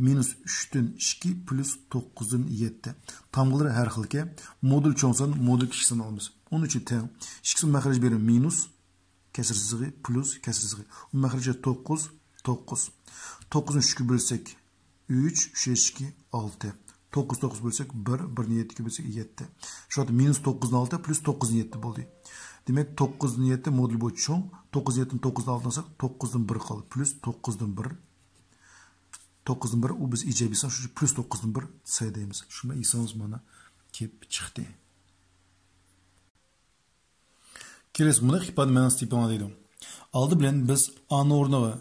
مىنۇس ئۈچتىن ئىككى پلۇس توققۇزدىن يەتتە. تامغىلىرى ھەر خىلكەن. مودۇل چوڭ سان، مودۇل كىچىك سان ئالىمىز. ئۇنىڭ ئۈچۈن تەڭ. ئىككىسى مەخرەج بېرىمىز مىنۇس كەسىر سىزىقى پلۇس كەسىر سىزىقى. بۇ مەخرەجى توققۇز، توققۇز. توققۇزنى ئۈچكە بۆلسەك، ئۈچ، ئۈچ ئىككى، ئالتە. توققۇز توققۇز بۆلسەك، بىر، بىرنى يەتتىگە بۆلسەك، يەتتە. شۇ ۋاقىتتا مىنۇس توققۇزدىن ئالتە پلۇس توققۇزدىن يەتتە بولدى. دېمەك، توققۇزدىن يەتتە مودۇل بويىچە چوڭ، توققۇزدىن يەتتىنى توققۇزدىن ئالتىدىن ئالساق، توققۇزدىن بىر قالدى. پلۇس توققۇزدىن بىر. توققۇزدىن بىر، ئۇ بىز ئىجابىي سان، شۇ پلۇس توققۇزدىن بىر سى دەيمىز. شۇ بىلەن ھېسابىمىز مانا كېلىپ چىقتى. كېلەسى مۇنداق ئىپادە مەناسى تېپىڭلار دەيدۇ. ئالدى بىلەن بىز ئانىڭ ئورنىغا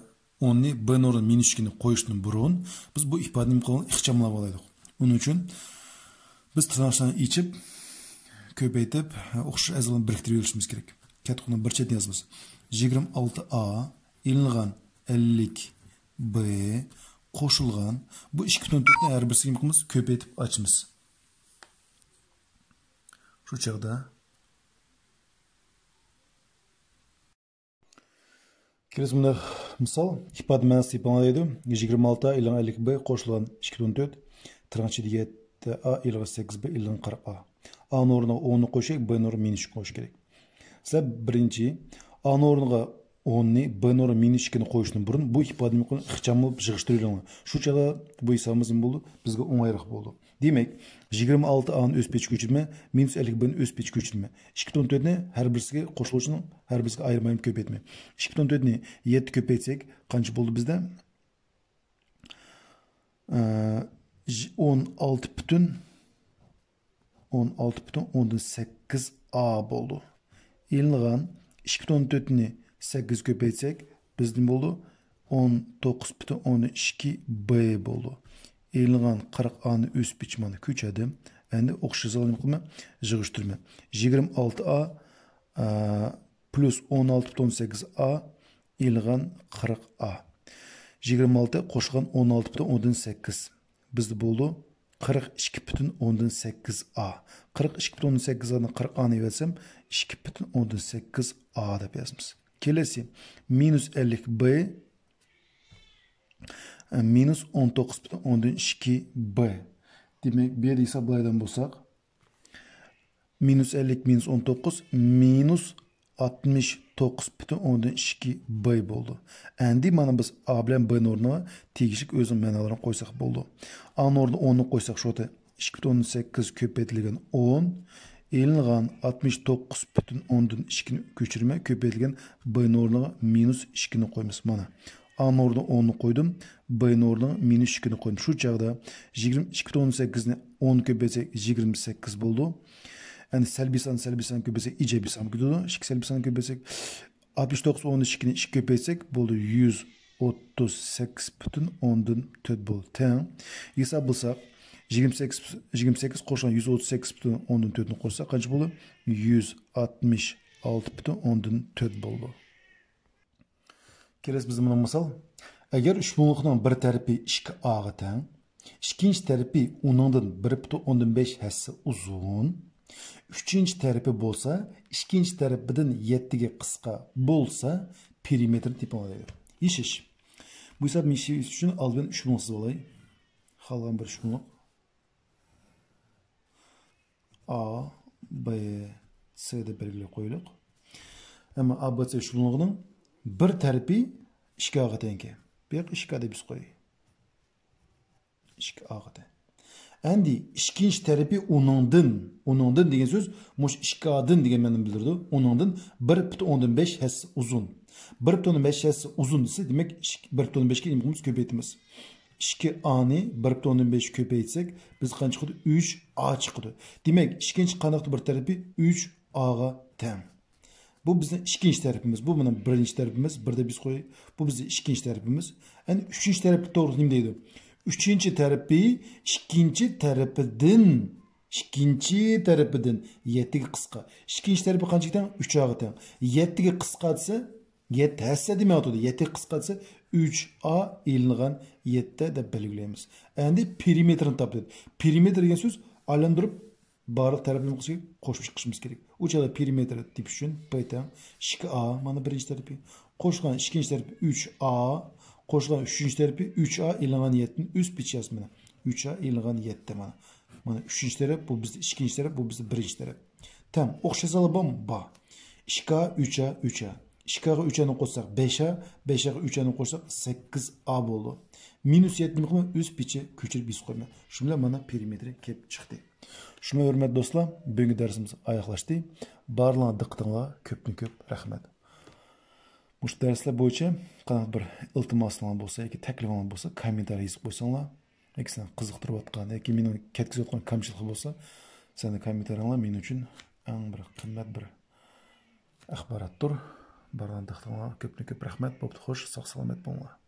ئوننى، بىنىڭ ئورنىغا مىنۇس ئىككىنى قويۇشتىن بۇرۇن، بىز بۇ ئىپادىنى نېمە قىلىپ، ئىخچاملاۋالايلۇق. ئۇنىڭ ئۈچۈن بىز تىرناقچىلارنى ئېچىپ، كۆپەيتىپ، ئوخشاش ئەزالارنى بىرىكتۈرۈپ ئېلىشىمىز كېرەك. كەتتۇق، ئۇنى بىر چەتكە يازىمىز. يىگىرمە ئالتە ئا ئېلىنغان ئەللىك بى قوشۇلغان بۇ ئىككى پۈتۈن تۆتنى ھەر بىرسىگە نېمە قىلىمىز؟ كۆپەيتىپ ئاچىمىز. شۇ چاغدا كېلىسى مۇنداق مىسال، ئىپادە مەنىسى تېپىڭلار دەيدۇ. يىگىرمە ئالتە ئېلىنغان ئەللىك بى قوشۇلغان ئىككى پۈتۈن تۆت، تىرناق ئىچىدە يەتتە ئا ئېلىنغان سەككىز بى ئېلىنغان قىرىق ئا. ئانىڭ ئورنىغا ئوننى قويۇش كېرەك، بىنىڭ ئورنىغا مىنۇس ئىككىنى قويۇش كېرەك. سىلەر بىرىنچى، ئانىڭ ئورنىغا ئوننى، بىنىڭ ئورنىغا مىنۇس ئىككىنى قويۇشتىن بۇرۇن بۇ ئىپادىنى ئىخچاملاپ يىغىشتۇرۇۋېلىڭلار. شۇ چاغدا بۇ ھېسابىمىز نېمە بولىدۇ؟ بىزگە ئوڭايراق بولىدۇ. دېمەك، يىگىرمە ئالتە ئانى ئۆز پېتىگە كۆچۈرىمەن، مىنۇس ئەللىك بىنى ئۆز پېتىگە كۆچۈرىمەن. ئىككى پۈتۈن تۆتنى ھەر بىرسىگە قوشۇلغۇچىنىڭ ھەر بىرسىگە ئايرىم-ئايرىم كۆپەيتىمەن. ئىككى پۈتۈن تۆتنى يەتتە كۆپەيتسەك، قانچە بولدى بىزدە؟ ئە، ئون ئالتە پۈتۈن، ئون ئالتە پۈتۈن ئوندىن سەككىز ئا بولدى. ئېلىنغان ئىككى پۈتۈن تۆتنى سەككىز كۆپەيتسەك، بىزدىن بولدى ئون توققۇز پۈتۈن ئوندىن ئىككى بى بولدى. ئېلىنغان قىرىق ئانى ئۆز پېتىگە مانا كۆچۈردۈم. ئەمدى ئوخشاش يازغان نېمە قىلىمەن؟ يىغىشتۇرىمەن. يىگىرمە ئالتە ئا، ئا، پلۇس ئون ئالتە پۈتۈن ئوندىن سەككىز ئا، ئېلىنغان قىرىق ئا. يىگىرمە ئالتە قوشۇلغان ئون ئالتە پۈتۈن ئوندىن سەككىز. بىزدە بولدى قىرىق ئىككى پۈتۈن ئوندىن سەككىز ئا. قىرىق ئىككى پۈتۈن ئوندىن سەككىز ئادىن قىرىق ئانى ئەۋەتسەم، ئىككى پۈتۈن ئوندىن سەككىز ئا دەپ يازىمىز. كېلەسى، مىنۇس ئەللىك بى، مىنۇس ئون توققۇز پۈتۈن ئوندىن ئىككى بى. دېمەك، بۇ يەردە ھېسابلايدىغان بولساق، مىنۇس ئەللىك مىنۇس ئون توققۇز، مىنۇس ئاتمىش توققۇز پۈتۈن ئوندىن ئىككى بى بولدى. ئەمدى مانا بىز ئا بىلەن بىنىڭ ئورنىغا تېگىشلىك ئۆزىنىڭ مەنالىرىنى قويساق بولدى. ئانىڭ ئورنىغا ئوننى قويساق، شۇ يەردە ئىككى پۈتۈن ئوندىن سەككىز كۆپەيتىلگەن ئون، ئېلىنغان ئاتمىش توققۇز پۈتۈن ئوندىن ئىككىنى كۆچۈرمەي، كۆپەيتىلگەن بىنىڭ ئورنىغا مىنۇس ئىككىنى قويىمىز. مانا، ئانىڭ ئورنىغا ئوننى قويدۇم، بىنىڭ ئورنىغا مىنۇس ئىككىنى قويدۇم. شۇ چاغدا يىگىرمە ئىككى پۈتۈن ئوندىن سەككىزنى ئون كۆپەيتسەك، يىگىرمە سەككىز بولدى. ئەمدى سەلبىي سان، سەلبىي سان كۆپەيتسەك، ئىجابىي سان كېتىدۇ. ئىككى سەلبىي سان كۆپەيتسەك، ئاتمىش توققۇز ئوندىن ئىككىنى ئىككىگە كۆپەيتسەك، بولدى يۈز ئوتتۇز سەككىز پۈتۈن ئوندىن تۆت بولدى. تەڭ. ھېسابلىساق، يىگىرمە سەككىز، يىگىرمە سەككىز قوشۇلغان يۈز ئوتتۇز سەككىز پۈتۈن ئوندىن تۆتنى قوشساق، قانچە بولدى؟ يۈز ئاتمىش ئالتە پۈتۈن ئوندىن تۆت بولدى. كېلەسى بىزدە مۇنداق مىسال. ئەگەر ئۈچ مۇڭلۇقنىڭ بىر تەرىپى ئىككى ئاغا تەڭ، ئىككىنچى تەرىپى ئۇنىڭدىن بىر پۈتۈن ئوندىن بەش ھەسسە ئۇزۇن، ئۈچىنچى تەرىپى بولسا ئىككىنچى تەرىپىدىن يەتتىگە قىسقا بولسا، پېرىمېتىرنى تېپىڭلار دەيدۇ. يېشىش. بۇ ھېساب يېشىش ئۈچۈن ئالدى بىلەن ئۈچ مۇڭلۇق سىزىۋالاي. خالىغان بىر ئۈچ مۇڭلۇق. A B C دەپ بەلگىلەپ قويۇلۇق. ئەمما A B C شۇلۇڭلۇقنىڭ بىر تەرىپى ئىككى ئاغا تەڭكەن. بۇ ياققا ئىككى ئا دەپ يېزىپ قوياي. ئىككى ئاغا تەڭ. ئەندى ئىككىنچى تەرىپى ئۇنىڭدىن، ئۇنىڭدىن دېگەن سۆز مۇشۇ ئىككى ئادىن دېگەن مەنىنى بىلدۈرىدۇ. ئۇنىڭدىن بىر پۈتۈن ئوندىن بەش ھەسسە ئۇزۇن. بىر پۈتۈن ئوندىن بەش ھەسسە ئۇزۇن دېسە، دېمەك، بىر پۈتۈن ئوندىن بەشكە نېمە قىلىمىز؟ كۆپەيتىمىز. ئىككى ئانى بىر پۈتۈن ئوندىن بەشكە كۆپەيتسەك، بىز قانچە چىقىدۇ؟ ئۈچ ئا چىقىدۇ. دېمەك، ئىككىنچى قانداقتۇر بىر تەرىپى ئۈچ ئاغا تەڭ. بۇ بىزنىڭ ئىككىنچى تەرىپىمىز. بۇ مېنىڭ بىرىنچى تەرىپىمىز. بىر دەپ يېزىپ قوياي. بۇ بىزنىڭ ئىككىنچى تەرىپىمىز. ئەندى ئۈچىنچى تەرەپ توغرىسىدا نېمە دەيدۇ؟ ئۈچىنچى تەرىپى ئىككىنچى تەرىپىدىن، ئىككىنچى تەرىپىدىن يەتتىگە قىسقا. ئىككىنچى تەرىپى قانچىگە تەڭ؟ ئۈچ ئاغا تەڭ. يەتتىگە قىسقا دېسە، يەتتە ھەسسە دېمەيۋاتىدۇ. يەتتىگە قىسقا دېسە، ئۈچ ئا ئېلىنغان يەتتە دەپ بەلگىلەيمىز. ئەندى پېرىمېتىرنى تاپ دېدى. پېرىمېتىر دېگەن سۆز ئايلاندۇرۇپ بارلىق تەرەپلىرىنى قوشۇپ چىقىشىمىز كېرەك. ئۇ چاغدا پېرىمېتىر تېپىش ئۈچۈن پاي تەڭ ئىككى ئا، مانا بىرىنچى تەرىپى. قوشۇلغان ئىككىنچى تەرىپى ئۈچ ئا، قوشۇلغان ئۈچىنچى تەرىپى ئۈچ ئا ئېلىنغان يەتتىنى ئۈست پېچى يازىمەن. ئۈچ ئا ئېلىنغان يەتتە مانا. مانا ئۈچىنچى تەرەپ، بۇ بىزدە ئىككىنچى تەرەپ، بۇ بىزدە بىرىنچى تەرەپ. تەڭ، ئوخشاش ھالدا بارمۇ؟ بار. ئىككى ئا، ئۈچ ئا، ئۈچ ئا. ئىككى ئاغا ئۈچ ئانى قوشساق بەش ئا، بەش ئاغا ئۈچ ئانى قوشساق سەككىز ئا بولىدۇ. مىنۇس يەتتىنى قىلماي ئۈست پېچى كۆچۈرۈپ يېزىپ قويىمەن. شۇ بىلەن مانا پېرىمېتىرى كېلىپ چىقتى. شۇ بىلەن ھۆرمەتلىك دوستلار، بۈگۈنكى دەرسىمىز ئاياغلاشتى. بارلىقىڭلارغا دىققىتىڭلارغا كۆپتىن كۆپ رەھمەت. مۇشۇ دەرسلەر بويىچە قانداق بىر ئىلتىماسىڭلار بولسا ياكى تەكلىپىڭلار بولسا، كوممېنتارىيە يېزىپ قويساڭلار، ياكى سېنى قىزىقتۇرۇۋاتقان ياكى مېنى كەتكۈزۈۋاتقان كەمچىلىكى بولسا، سېنىڭ كوممېنتارىڭلار مېنىڭ ئۈچۈن ئەڭ بىر قىممەت بىر ئاخباراتتۇر. بارغان دىققىتىڭلارغا كۆپتىن كۆپ رەھمەت. بوپتۇ، خوش، ساق سالامەت بولۇڭلار.